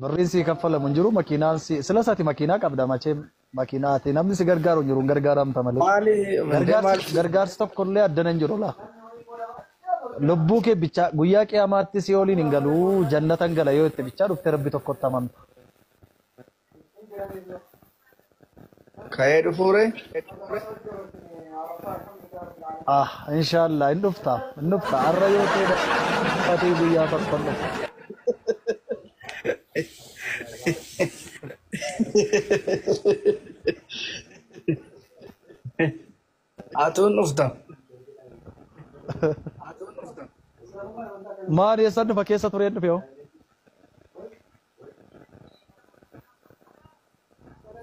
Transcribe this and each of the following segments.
Birriin sii kaffalamu hin jiru makiinaan si sila isaati makiinaa qabda machee makiinaati namni si gargaaru hin jiru hin gargaaramta malee. Maali Gargaarsi gargaarsi tokkollee addana hin jiru laa. Lubbuu kee bichaa guyyaa qiyaamaatti si oliin hin galuu jannatan gala yoo itti bichaa dhufte rabbi tokkotti amanta. Ka'ee dhufuure? Ah inshallah hin dhufta hin dhufta har'a yoo ta'e baatee guyyaa tokko hin dhufta. Atuun dhufta. Maal eessan dhufa keessa tureen dhufe hoo?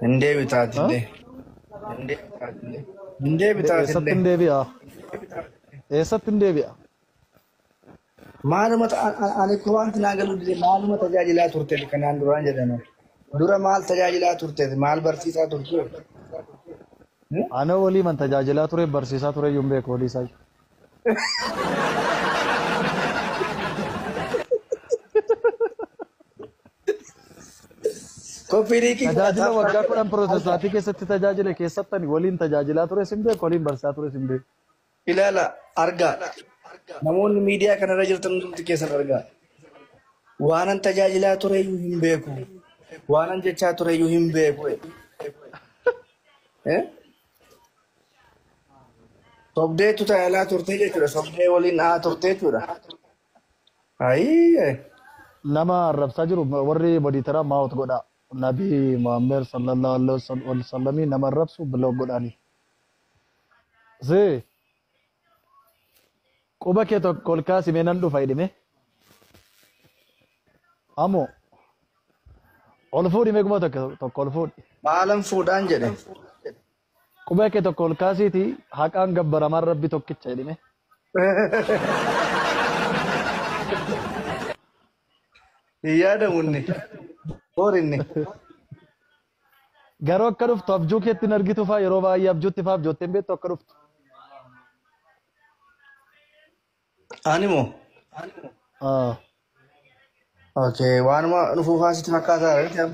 Hin deebitaatillee. Hin Eessatti hin deebitaatillee. deebi'a? Eessatti hin deebi'a? Maaluma ani kun wanti naa galuu dide maaluma tajaajilaa turte kanaan duraan jedhama. Dura maal tajaajilaa turte maal barsiisaa turte? Ana walii man tajaajilaa ture barsiisaa ture iyyuu hin beeku walii isaa. Koppii liikii Tajaajila waggaa 10 pirootestaantii keessatti tajaajile keessatti ani waliin tajaajilaa ture sin beeku waliin barsiisaa ture sin beeku. Ilaala argaa. Namoonni miidiyaa kanarra jirtan hundumti keessan argaa. Waanan tajaajilaa ture iyyuu hin beeku. Waanan jechaa ture iyyuu hin beeku. Eh? Sobdeetu tajaajilaa turte jechuudha. Sobdee waliin dhahaa turte jechuudha. Ayii. Nama arrabsaa jiru warri moditeeraa maawot godhaa. Nabii Muhammad sallallahu alaihi wasallam nama arrabsu block godhaani. See quba kee tokko ol kaasi mee nan dhufa jedhime. Amoo ol fuudhi mee quba tokko tokko ol fuudhi. Maalan fuudhaan jedhe. Quba kee tokko ol kaasiiti haqaan gabbaramaan rabbi tokkicha jedhime. Hin yaadamu inni. Boor inni. Garuu akka dhuftu abjuu keetti hin argitu faa yeroo baay'ee abjuutti faa abjoottee hin beektu akka dhuftu. Ani moo? Ah. Okay, waanuma dhufuufaa sitti fakkaataa jira.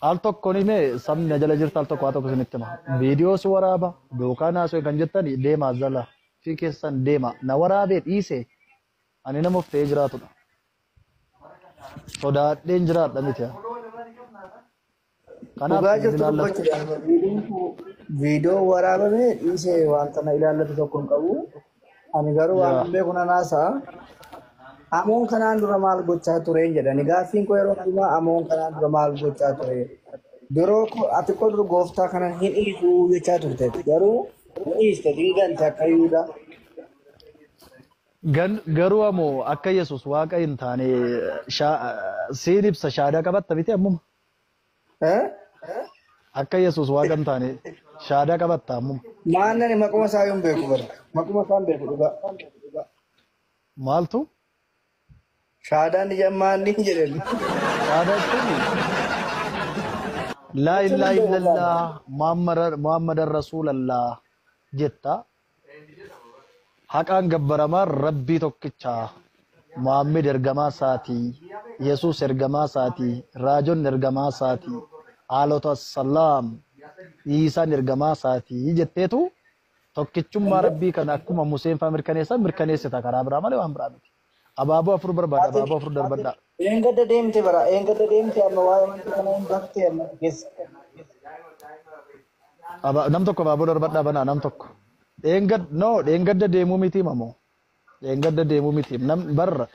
Al tokko ni mee sabni na jala jirtu al tokko waa tokko isinitti hima. Viidiyoo si waraaba yookaan haasoo kan jettan deemaa jala fi keessan deema na waraabee dhiise ani nama of ta'ee jiraatudha. Sodaadheen jiraadha miti. Kanaaf Dhugaa isin jirtu ilaallatu. dubbachuudhaan viidiyoon kun viidiyoo waraabame dhiisee wanta na ilaallatu tokko hin qabu. Ani garuu waan Yaa. hin beeku nan haasa'a. Amoon kanaan dura maal gochaa ture jedhani gaaffiin koo yeroo hundumaa amoon kanaan dura maal gochaa ture. Yeroo ati koo dur gooftaa kana hin dhiisu jechaa turte garuu hin dhiiste hin gante akka Yihudaa. Garuu amoo akka Yesuus waaqa hin taane siin ibsa shaadaa qabatta miti ammuma. Eh? Akka Yesuus waaqa hin taane shaadaa qabatta ammuma. Maal nani maquma isaa hin beeku bara. Maquma isaa hin beeku dhugaa. Maaltu? Shaadaan ija maanni jedhan. Shaadaa jechuun laa Jechuun ilaaha hin beeku illallah Muhammadan Rasuulallah jetta. Haqaan gabbaramaa Rabbii tokkicha. Muhammad ergamaa isaatii, Yesuus ergamaa isaatii, raajonni ergamaa isaatii, haalota salaam, Iisaan ergamaa isaatii jetteetu tokkichummaa Rabbii kana akkuma Museen fa'aa mirkaneessan mirkaneessita karaa biraa malee waan biraa miti. Abaaboo afur barbaada, Ati abaaboo afur darbadhaa. eengadda deemte bara eengadda deemte amma waa'ee amantii kana hin barte amma keessa. Nam tokko abaaboo darbadhaa banaa nam tokko. No dheengadda deemuu miti mamoo. Dheengadda deemuu miti. Nam barra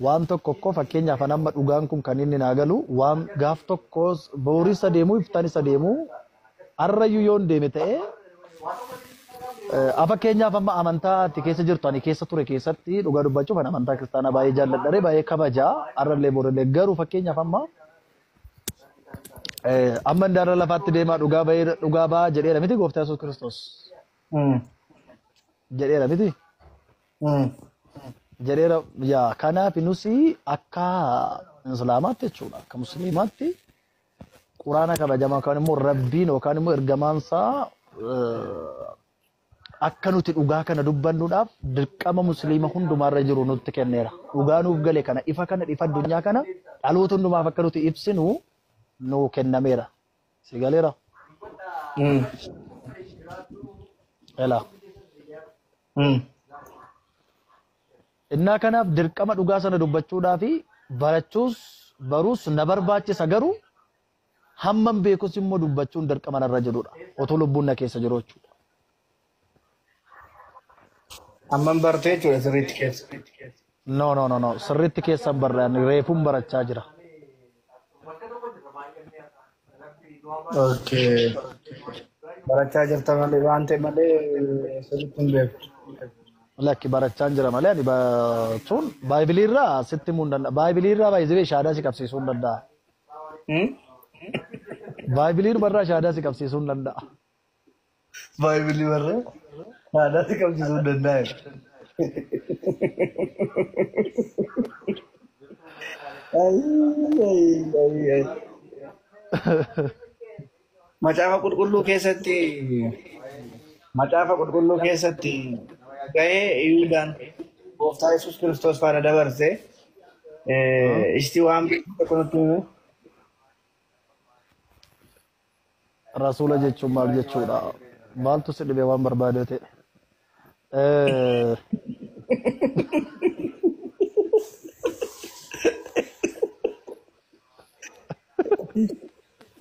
waan tokko ko fakkeenyaaf an amma dhugaan kun kan inni naa galu waan gaaf tokkos boorisa deemuu iftaan isa deemuu har'ayyuu yoon deeme ta'ee fakkeenyaaf amma amantaa ati keessa jirtu ani keessa ture keessatti dhugaa dubbachuuf ani amantaa kiristaanaa baay'ee jaalladha baay'ee kabajaa har'allee boorallee garuu fakkeenyaaf amma amma indaara lafaatti deemaa dhugaa bahee dhugaa ba'aa jedheera miti gooftaa Yesuus Kiristoos jedheera miti jedheera yaa kanaaf nusi akka islaamaatti jechuudha akka musliimaatti quraana kabajamaa yookaan immoo rabbiin yookaan immoo ergamaansaa Akka nuti dhugaa kana dubbannuudhaaf dirqama musliima hundumaarra jiru nutti kenneera. Dhugaa nuuf gale kana ifa kana ifa addunyaa kana dhaloota hundumaaf akka nuti ibsinu nuu kennameera. Si galeera? Elaa. Innaa kanaaf dirqama dhugaa sana dubbachuudhaa fi barachuus baruus na barbaachisa garuu hammam beekus immoo dubbachuun dirqama narra jirudha. Otoo lubbuun na keessa jiru jechuudha. Amman bartee jechuudha sirriitti keessa. No, no, no, no. Sirriitti keessan barre ani reefuun barachaa jira. Okay. Barachaa jirta malee waan ta'e malee sirriitti hin beektu. Lakki barachaa jira malee ani sun baaybilii irraa sitti himuu hin danda'a. Baaybilii irraa baay'ee shaadaa si qabsiisuu hin danda'a. Baaybilii irraa shaadaa si qabsiisuu hin danda'a. Baaybilii irraa shaadaa si qabsiisuu hin danda'a. Macaafa qulqulluu keessatti gahee Yihuudaan gooftaa Yesuus Kiristoos faana dabarse isti waan beektu tokko nutti hime. Rasuula jechuun maal jechuudha? Maaltu si dhibee waan barbaade ta'e?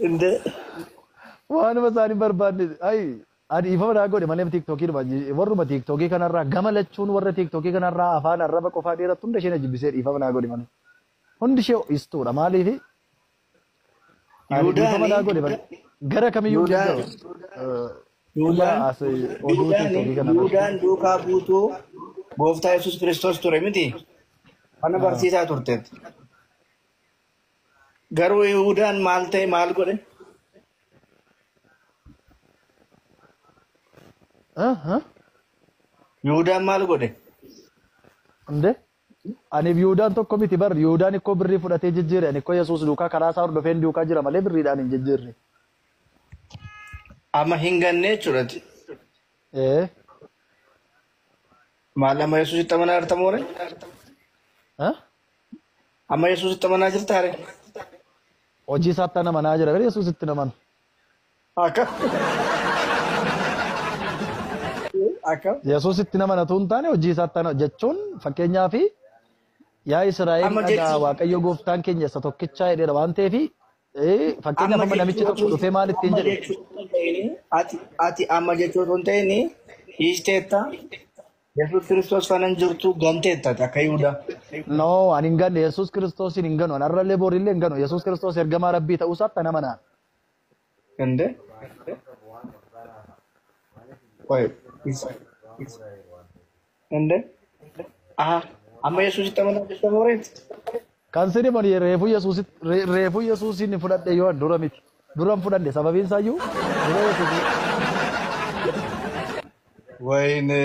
Inde Waanuma isaanii barbaadne ayi ani ifama naa godhe malee tiiktookii dhuma warruma tiiktookii kanarraa gama lachuun warra tiiktookii kanarraa afaan arraba qofaa dheerattu hunda isheen jibbisee dhiifama naa godhe malee. Hundi ishee istuudha maaliifi ani dhiifama naa godhe malee gara kamiyyuu Yihuudaan duukaa buutuu gooftaa Yesuus Kiristoos ture miti mana barsiisaa turteetti. Garuu Yihuudaan maal ta'e maal godhe? Yihuudaan maal godhe? Inde ani Yihuudaan tokko miti bar Yihuudaan ikkoo birrii fudhatee jijjiire ani ikkoo Yesuus duukaa karaa isaa hordofeen duukaa jira malee birriidhaan hin jijjiirre. Amma hin ganne jechuudha. Maal amma Yesuusitti amanaa jirta moore? Amma Yesuusitti amanaa jirta ree? Hojii isaatti amanaa jira garuu Yesuusitti amanu. Akka? Akka? Yesuusitti amanatu hin taane hojii isaatti jechuun fakkeenyaaf yaa Israa'el dhagaa Waaqayyo gooftaan keenya isa tokkichaa jedheera waan ta'eef fakkeenyaaf amma namichi tokko dhufee maal ittiin jedhe? Ati amma jechuu osoo hin ta'in hiisteetta Yesuus Kiristoos faana hin jirtu ganteetta akka Yihudaa. No, ani hin ganne Yesuus Kiristoosiin hin ganu. Ani har'allee borillee hin ganu. Yesuus Kiristoos ergamaa Rabbii ta'uu isaatti ana amanaa. Inde? Wait. Inde? Aha. Amma Yesuusitti amanaa jirta mooreeti? Kan sini mani reefu Yesuusin fudhadhe yoo dura miti. Dura hin fudhanne sababiin isaayyuu dura Yesuus. Wayne.